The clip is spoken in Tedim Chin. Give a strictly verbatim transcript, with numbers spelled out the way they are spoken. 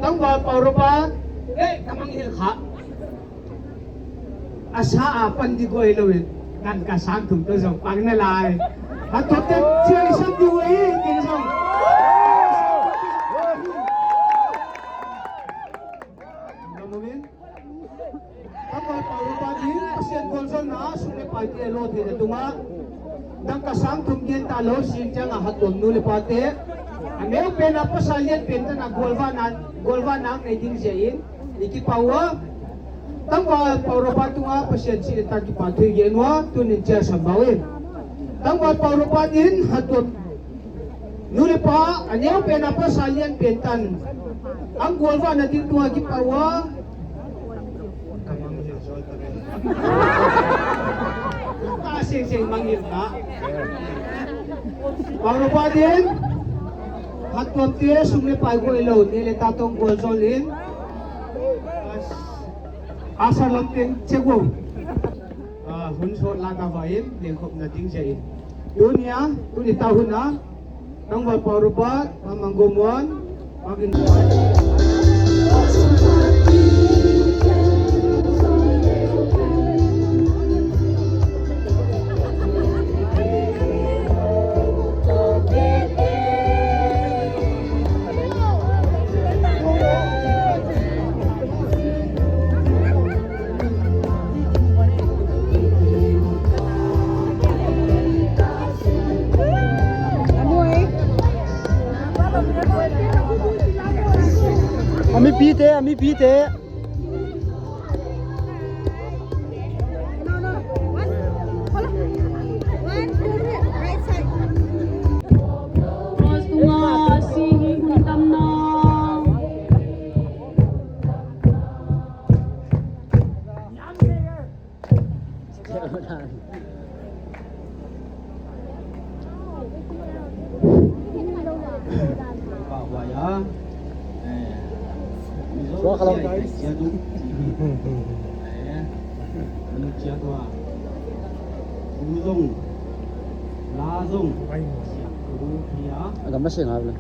Tangval Pau Ropa, eh, ka mangngilh kha. A sa a pan ding guai lo in, dangka sang thum tawh zong pang na lai. Hattuamte ciah i sam ding uh hi, ken zong. Tangval Pau Ropa in Pasian gualzawhna sum le paite a lawh theihna tungah dangka sang thum gen ta lo sing ciangah hattuam nu le pate, a neu pen a pasal lian pen tan a gualvahna, gualvahna nei ding zia in i kipak uh a, tangval Pau Ropa tungah Pasian sih le ta kipak thu i gen uh a, tunin ciah sam bau in. Tangval Pau Ropa in hattuam nu le pa a neu pen a pasal lian pen tan ang gualvahna ding tungah kipak uh a. Ka sing sing mangngilh ka. Pau Ropa in hattuamte sum le pai guai lo, ne le ta tawh gualzawl in. A sa lam teng cek uh. Ah, hun sawt lak a va in, lengkhopna ding zia in. Tuni a, tuni ta hun a, tangval Pau Ropa, Mamang Gomwan, Magin. A mipite, a mipite. Cross tungah si hi hun tam na. A gam a sing a le.